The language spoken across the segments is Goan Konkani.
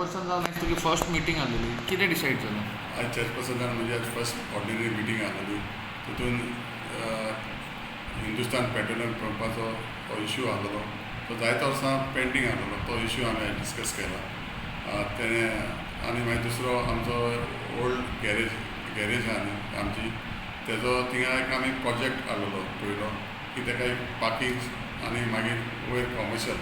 चॅरपर्सन जावन आयज तुजी फर्स्ट मिटींग आसलेली, कितें डिसायड जालें? आयज चेअरपर्सनान म्हजी आज फर्स्ट ऑर्डिनरी मिटींग आसलेली. तितून हिंदुस्तान पेट्रोलियम पंपाचो हो इशू आसलेलो, तो जायते वर्सां पेंडींग आसलेलो, तो इशू आमी आयज डिस्कस केला तेणें. आनी मागीर दुसरो आमचो ओल्ड गॅरेज आहा न्ही आमची, तेजो थिंगा एक आमी प्रोजेक्ट हाडलेलो पयलो की तेका एक पार्कींग आनी मागीर वयर कॉमर्शियल.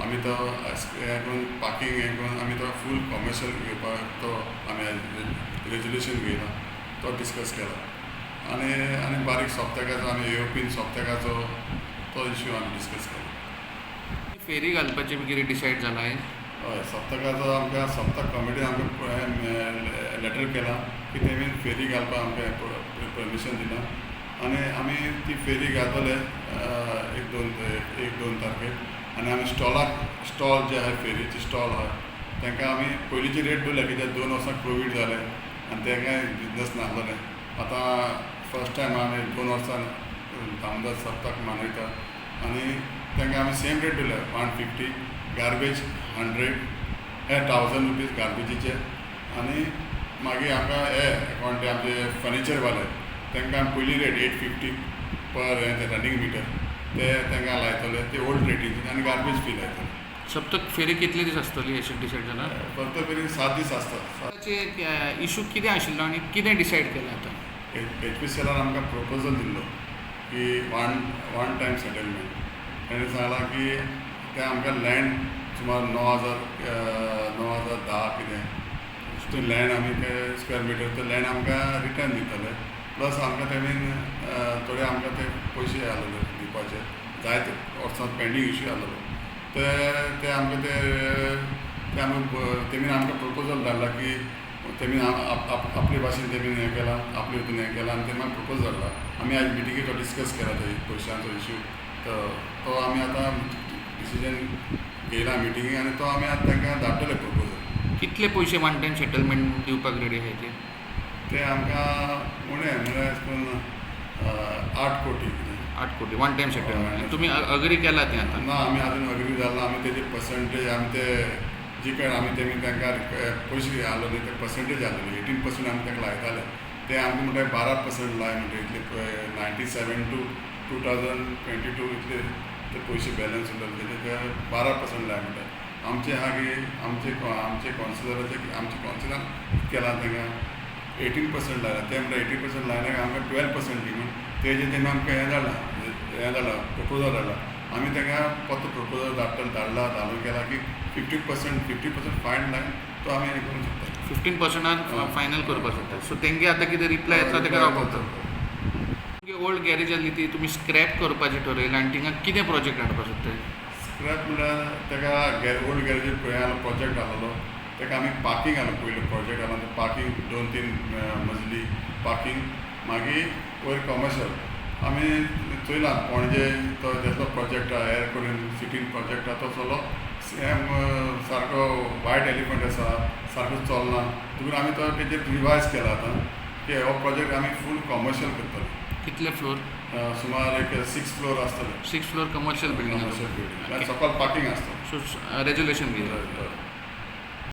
आमी तो हें करून, पार्कींग हें करून आमी तो फूल कॉमर्शियल घेवपाक तो आमी आयज रेजोल्युशन घेयला, तो डिस्कस केला. आनी बारीक सप्तकाचो आमी येवपी सप्तकाचो तो इश्यू आमी डिस्कस केला. फेरी घालपाचें बी कितें डिसायड जालां आयज? हय, सप्तकाचो आमकां सप्तक कमिटीन आमकां लेटर केलां की तेमी फेरी घालपाक आमकां परमिशन दिलां आनी आमी ती फेरी घालतले एक दोन तारखेक. आनी आमी स्टॉलाक, स्टॉल जे आहाय, फेरीचे स्टॉल आहाय, तांकां आमी पयलींची रेट दवरल्या, कित्याक 2 वर्सां कोवीड जालें आनी तांकां बिजनस नासलेलें. आतां फर्स्ट टायम आमी 2 वर्सां दामोदर सप्तक मनयता आनी तांकां आमी सेम रेट दवरल्या, 150 गार्बेज, 100 हे 1000 रुपीज गार्बेजीचे. आनी मागीर आमकां हे कोण ते आमचे फर्निचर वाले, तांकां आमी पयली रेट 850 पर हें ते रनिंग मिटर ते तांकां लायतले ते ओल्ड रेटीचे आनी गार्बेज फी लायतले. सप्तक फेरी कितले दीस आसतली अशें डिसायड जालां? फक्त फेरी 7 दीस आसता, 7. इशू कितें आशिल्लो आनी कितें डिसायड केलें आतां? एचपीसीएलान आमकां प्रपोजल दिल्लो की वन टायम सेटलमेंट. ताणें सांगलां की ते आमकां लँड सुमार 9000, 9010 कितें ते लँड आमी ते स्क्वेर मिटर ते लँड आमकां रिटर्न दितले, प्लस आमकां तेमी थोडे आमकां ते पयशे आसलेले दिवपाचे, जायते वर्सां पेंडींग इश्यू आसलेलो, ते ते आमकां ते ते आमकां तेमी आमकां प्रपोजल धाडला की तेमी आपले भाशेन तेमी हें केलां, आपले हितून हें केलां आनी तेमी प्रपोज धाडला. आमी आयज मिटिंगेक तो डिस्कस केला, ते पयशांचो इश्यू, तो तो आमी आतां डिसिजन घेयला मिटिंगेक आनी तो आमी आतां तांकां धाडटले प्रपोजल. कितले पयशे वन टायम सेटलमेंट दिवपाक रेडी आहाय ते? ते आमकां उणें म्हणल्यार अशें करून 8 कोटी कितें. 8 कोटी वन टायम सेटलमेंट. तुमी अग्री केला तें आतां? ना, आमी आजून अग्री जाला. आमी तेजे पर्संटेज आमी ते जी काय आमी तेमी तांकां पयशे आसलेले ते पर्संटेज आसलेली, 18% आमी तांकां लायताले, ते आमकां म्हणटा 12% लाय म्हणटा. इतले 97 to 2022 इतले ते पयशे बॅलन्स उरलेले, तेजे ते 12% लाय म्हणटा. आमचे आहा की आमचे कौन्सिलराचे, आमचे कौन्सिलान केलां तांकां 18% लायला. ते म्हणटा 18% लायना, आमकां 12% दी म्हूण. तेजे तेमी आमकां हें धाडलां, प्रपोजल धाडला. आमी तांकां परतो प्रपोजल धाडटले, धाडला, धाडून केला की 50%, 50% फायन लायन तो आमी हें करूंक शकता. 15 पर्संटान फायनल करपाक शकता. सो तेंगे आतां कितें रिप्लाय येतलो तेका रावपाक जाता. ओल्ड गॅरेज आसली ती तुमी स्क्रॅप करपाचें ठरयलां आनी थिंगा कितें प्रोजेक्ट हाडपाक सोदताय? स्क्रॅप म्हणल्यार ताका ओल्ड गॅरेजीर पळय प्रोजेक्ट आसलेलो, ताका आमी पार्कींग आसलो पयलो प्रोजेक्ट आसलो, पार्कींग दोन तीन मजली पार्कींग, मागीर वयर कॉमर्शियल. आमी चोयलां पणजे तो जसो प्रोजेक्ट आहा, हेर कडेन सिटीन प्रोजेक्ट आहा, तो सगळो सेम सारको वायट एलिफंट आसा, सारको चलना. देखून आमी तो तेजेर रिवायज केला आतां की हो प्रोजेक्ट आमी फूल कॉमर्शियल करतले. कितले फ्लोर? सुमार एक सिक्स फ्लोर आसतले. Six floor commercial building? Commercial building, सकयल पार्कींग आसता. So resolution घेयला.